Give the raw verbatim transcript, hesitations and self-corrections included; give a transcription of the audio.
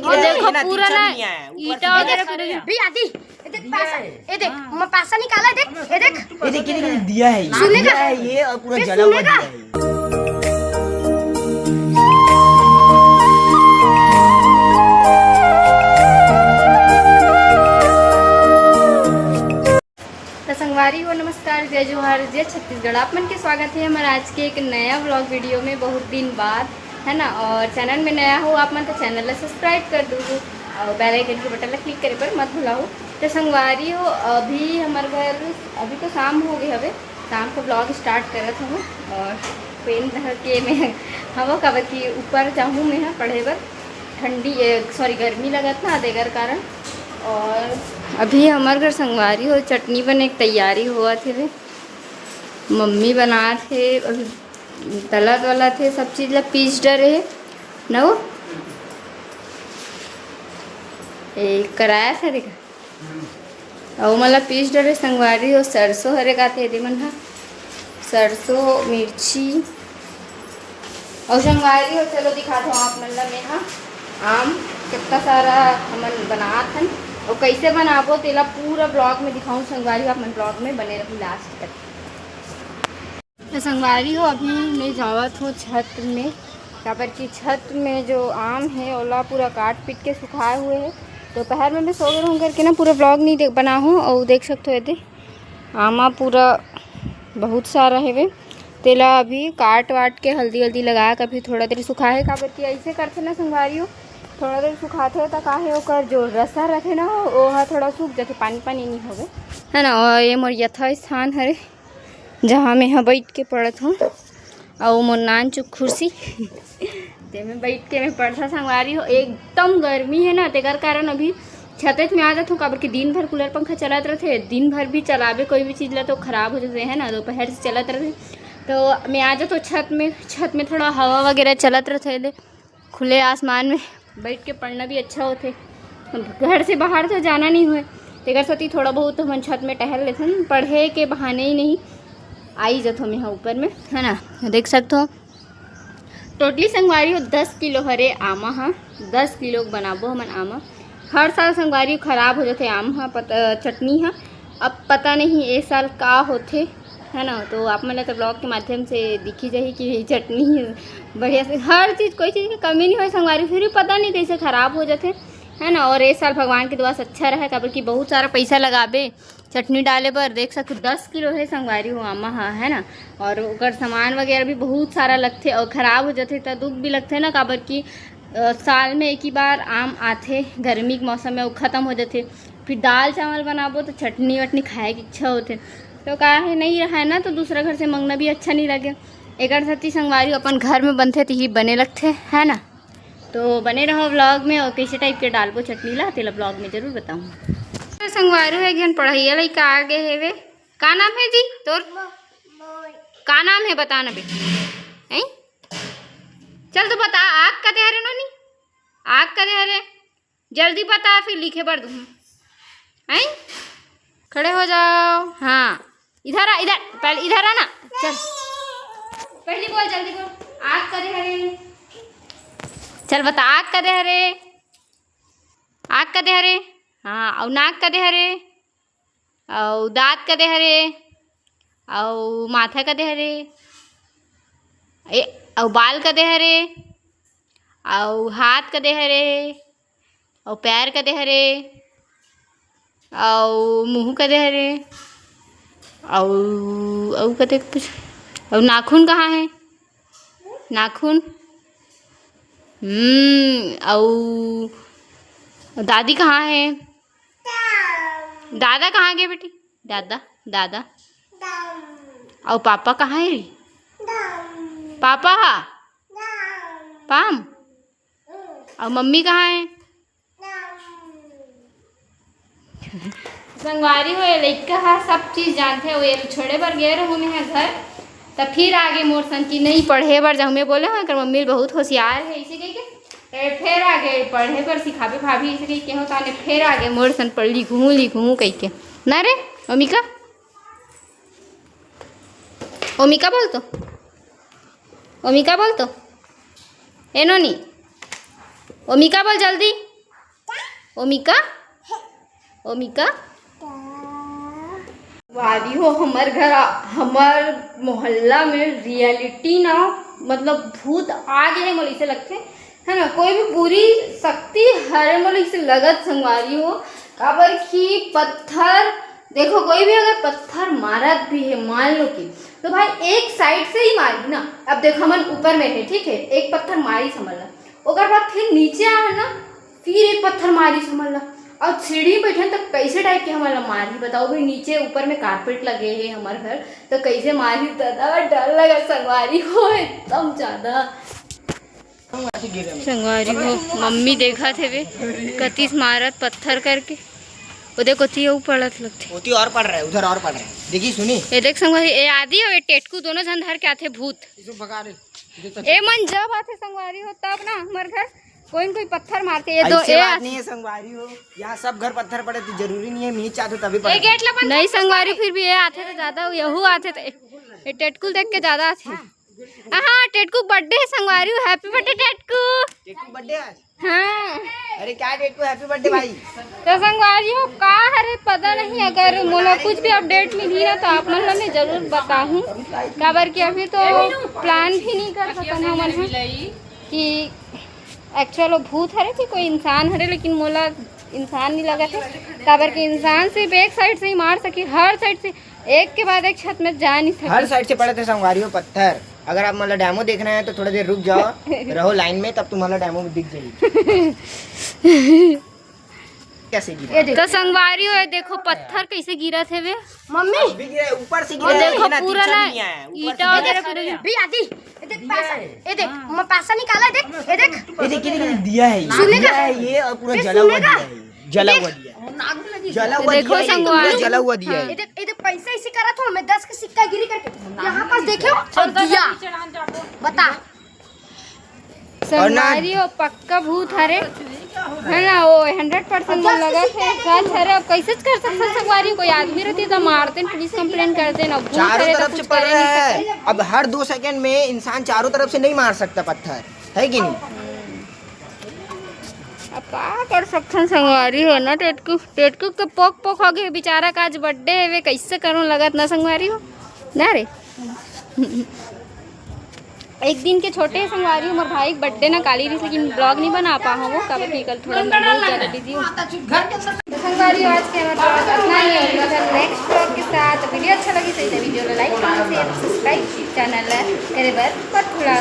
ये देखो, ये ना, पूरा तीन ना चार नहीं आया है, ऊपर ईटा से वगैरह पूरा। बे आदि, ये देख, पैसा, ये देख, मैं पैसा निकाला है, देख, ये देख। ये देख, ये देख, ये दिया है, ये सुनेगा? दिया है ये, और पूरा जला हुआ दिया है। तो संगवारी हो, नमस्कार, जय जोहार, जय छत्तीसगढ़। आप मन के स्वागत है हमारे आज के एक नया व्लॉग वीडियो में, बहुत दिन बाद, है ना। और चैनल में नया हो आप मन तो चैनल ला सब्सक्राइब कर दू और बेल आइकन के बटन ला क्लिक करे पर मत भुलाओ। तो संगवारी हो, अभी हमारे घर, अभी तो शाम हो गए हवे, शाम को व्लॉग स्टार्ट करत हूँ। और पेन धर के मैं हवा काबर कि ऊपर जाहूँ मैं ह पढ़े बर, ठंडी, सॉरी, गर्मी लगत ना, तेकर कारण। और अभी हमारे घर संगवारी हो, चटनी बने के तैयारी होवत हे, मम्मी बनात हे, अभी तलत वलत हे, सब चीज ला पीस डरे हे ना वो। ए, कराया था, देखा। अउ ओमन ला पीस डरे संगवारी हो, सरसों हरे काथे एदे मन ह, सरसों, मिर्ची। अउ संगवारी हो, चलो दिखात हूँ आप मन ला मैं ह आम कितना सारा हमन बनात हन, अउ कैसे बनाबो तेला पूरा व्लॉग में दिखाऊँ संगवारी हो, आप मन व्लॉग में बने रहू लास्ट तक। तो संगवारी हो, अभी मैं जावत हूँ छत में, काबर कि छत में जो आम है ओला पूरा काट पीट के सुखाए हुए है। दोपहर में मैं सो गए रहूँ करके ना पूरा व्लॉग नहीं देख बना हूँ, और देख सकते हो एदे आमा पूरा बहुत सारा हेवे, तेला अभी काट वाट के हल्दी हल्दी लगा के अभी थोड़ा देर सुखा है, काबर कि ऐसे करथे ना संगवारी हो, थोड़ा देर सुखाथे त का है ओकर जो रसा रथे ना वो थोड़ा सूख जाथे, पानी पानी नहीं होवे, है ना। और ये मोर यथा स्थान हरे, जहाँ मैं ह बैठ के पढ़त हूँ, अउ मोर नान चुक कुर्सी तेमे बैठ के मैं पढ़ता संगवारी हो। एकदम गर्मी है ना, तेकर कारण अभी छतेच में आ जात हूँ, काबर कि दिन भर कूलर पंखा चलत रहथे, दिन भर भी चलाबे कोई भी चीज ला तो खराब हो जाथे, है ना, दोपहर से चलत रहथे। तो मैं आ जात हूँ छत में, छत में थोड़ा हवा वगैरह चलत रहथे, ले खुले आसमान में बैठ के पढ़ना भी अच्छा होथे। घर से बाहर तो जाना नहीं हुए, तेकर सेती थोड़ा बहुत हमन छत में टहल लेथन, पढ़े के बहाने ही नहीं आई जथो मैं ह ऊपर में, है ना। देख सकथो टोटली संगवारी हो दस किलो हरे आमा ह, दस किलो के बनाबो हमन आमा। हर साल संगवारी खराब हो जाथे आम ह, पत-, चटनी ह। अब पता नहीं ए साल का होथे, है ना। तो आप मन ला तो व्लॉग के माध्यम से दिखी जाही कि चटनी बढ़िया से, हर चीज, कोई चीज की कमी नहीं होय संगवारी, फिर भी पता नहीं कैसे खराब हो जाथे, है ना। और ए साल भगवान के दुआ से अच्छा रहे, काबर कि बहुत सारा पैसा लगाबे चटनी डाले बर। देख सकते दस किलो है संगवारी हो आमा ह, है ना। और ओकर सामान वगैरह भी बहुत सारा लगथे और खराब हो जाथे त दुख भी लगथे ना, काबर कि अ, साल में एक ही बार आम आथे गर्मी के मौसम में, वो खत्म हो जाथे। फिर दाल चावल बनाबो तो चटनी वटनी खाए की इच्छा होथे, तो का है नहीं रहा है ना, तो दूसरा घर से मंगना भी अच्छा नहीं लगे। एकर सेती संगवारी अपन घर में बनथे तिही बने लगथे, है ना। तो बने रहो व्लॉग में, और कैसे टाइप के डालबो चटनी ला तेला व्लॉग में जरूर बताऊँ। तो संगवारी हो एक झन पढ़ैया लइका आ गए हेवे। का नाम है जी तोर? का नाम है बता ना बे। हैं? चल तो बता, आग का दे हरे नोनी, आग का दे हरे, जल्दी बता फिर लिखे बर दूँ। हैं? खड़े हो जाओ। हाँ, इधर आ, इधर पहले इधर आ ना। चल पहली बोल, जल्दी बोल, आग का दे हरे। चल बता, आग का दे हरे, आग का दे हरे। हाँ, और नाक का दे हरे, अउ दाँत का दे हरे, अउ माथा का दे हरे, ए, अउ बाल का दे हरे, अउ हाथ का दे हरे, अउ पैर का दे हरे, अउ मुँह का दे हरे, अउ, अउ का दे कुछ, अउ नाखून कहाँ है? नाखून। हम्म, अउ दादी कहाँ है? दादा कहाँ गए बेटी? दादा, दादा। अउ पापा कहाँ है रे? पापा हा? पाम। अउ मम्मी कहाँ है? संगवारी हो, ये लइका ह सब चीज जानथे। वो ये छोड़े बर गए रहूँ मैं घर, त फिर आगे मोर सन कि नहीं पढ़े बर जाऊँ। मैं बोले हूँ एकर मम्मी बहुत होशियार है, इसे कह के ए, फेर आगे पढ़े बर सिखाबे भाभी, इसे कह के हो ताने फेर आगे मोर सन पढ़ लिखूँ लिखूँ कह के। ना रे ओमिका, ओमिका बोल तो, ओमिका बोल तो, ए नोनी, ओमिका बोल जल्दी। ओमिका, ओमिका। संगवारी हो, हमर घर, हमर मोहल्ला में reality ना, मतलब भूत आ गे हे, मोला अइसे लगथे, है ना। कोई भी बुरी शक्ति हरे, मोला अइसे लगत, संगवारी हो, काबर कि पत्थर, देखो, कोई भी अगर पत्थर मारत भी है, मान लो कि, तो भाई एक side से ही मारी ना। अब देखो, हमन ऊपर में है, ठीक है, एक पत्थर मारी समझ ला, ओकर बाद फिर नीचे आ ना, फिर एक पत्थर मारी समझ ला, और सीढ़ी में बैठन तो कैसे type के हमन ला मारही बताओ भाई। नीचे ऊपर में carpet लगे है हमर घर, तो कैसे मारही दादा, डर लगा संगवारी हो एकदम ज्यादा। संगवारी हो, मम्मी देखत हेवे, कतिस मारत पत्थर करके। ओ देखो, ओती अउ पड़त लगथे। ओती और पड़ रहा है, उधर और पड़ रहा है। देखी सुनी? ये देख संगवारी, ये आदि और ये टेटकू दोनों झन धर के आथे भूत। इसको भगा दे। ए मन जब आथे संगवारी हो, तब ना हमर घर कोई न कोई पत्थर मारथे। ये दो, ऐसे ए बात आथे। नहीं है संगवारी हो, यहाँ सब घर पत्थर पड़े थे, जरूरी नहीं है मीच आते तभी पड़े। गेट ला बंद नहीं कर। संगवारी, फिर भी ये आथे तो ज्यादा, यहू आथे तो ये टेटकुल देख के ज्यादा आथे। हाँ, टेटकू बर्थडे है संगवारी हो, happy birthday Tetku. Tetku birthday आज? हाँ। अरे क्या टेटकू, happy birthday भाई। तो संगवारी हो का हरे पता नहीं, अगर मोला कुछ भी update मिलही ना तो आप मन ला मैं जरूर बताहूँ, काबर कि अभी तो plan भी नहीं कर सकन हमन ह कि actual वो भूत हरे कि कोई इंसान हरे, लेकिन मोला इंसान नहीं लगत है, काबर कि इंसान सिर्फ एक side से ही मार सकी, हर side से एक के बाद एक छत में जा नहीं सके। हर side से पड़े थे संगवारी हो पत्थर। अगर आप मतलब demo देखना है तो थोड़ा देर रुक जाओ, रहो line में, तब तुम्हारा demo दिख जाएगी। कैसे गिरा? तो संगवारी हो, ये देखो पत्थर कैसे गिरत हेवे। मम्मी। भी गिरा है, ऊपर से गिरा और है, देखो ये ना, पूरा तीन ना चार नहीं आया है, ऊपर ईटा से वगैरह गिरा है। पूरा भी आदि, ये देख पैसा, ये देख, मैं पैसा निकाला है, देख, ये देख। ये देखिए, देखिए, दिया है ये, सुनेगा? दिया है ये और पूरा ये जला हुआ सुनेगा? दिया है ये, जला हुआ दिया है। जला हुआ देखो दिया है ये, संगवारी। पूरा जला हुआ दिया है। ये देख, ये देख, पैसा इसी करा था, मैं दस के सिक्का गिरी करके यहाँ पास देखे और दिया। बता। संगवारी हो, पक्का भूत हरे, है ना? वो hundred percent मन लगत है, सच हरे। अब कैसे कर सकथन संगवारी? कोई आदमी रहती तो मारते, पुलिस complaint करते ना। भूत चारों हरे तो तरफ से कुछ पड़ करे रहा नहीं है। सकते। अब हर दो second में इंसान चारों तरफ से नहीं मार सकता पत्थर, है कि नहीं? अब का कर सकथन संगवारी हो ना? टेटकू, टेटकू के पोक पोक हो गए बेचारा का, आज birthday है, वे कैसे करूँ लगत ना संगवारी हो ना रे। एक दिन के छोटे संगवारी हो, मोर भाई के birthday ना काली रहिस, लेकिन vlog नहीं बना पाहूँ वो, काबर कि कल थोड़ा मैं बहुत ज्यादा busy हूँ। तो संगवारी हो, आज के हमारे vlog इतना ही है, मिलते हैं next vlog के साथ। Video अच्छा लगी तो video ला like, comment, share, subscribe channel ला करे बर पर थोड़ा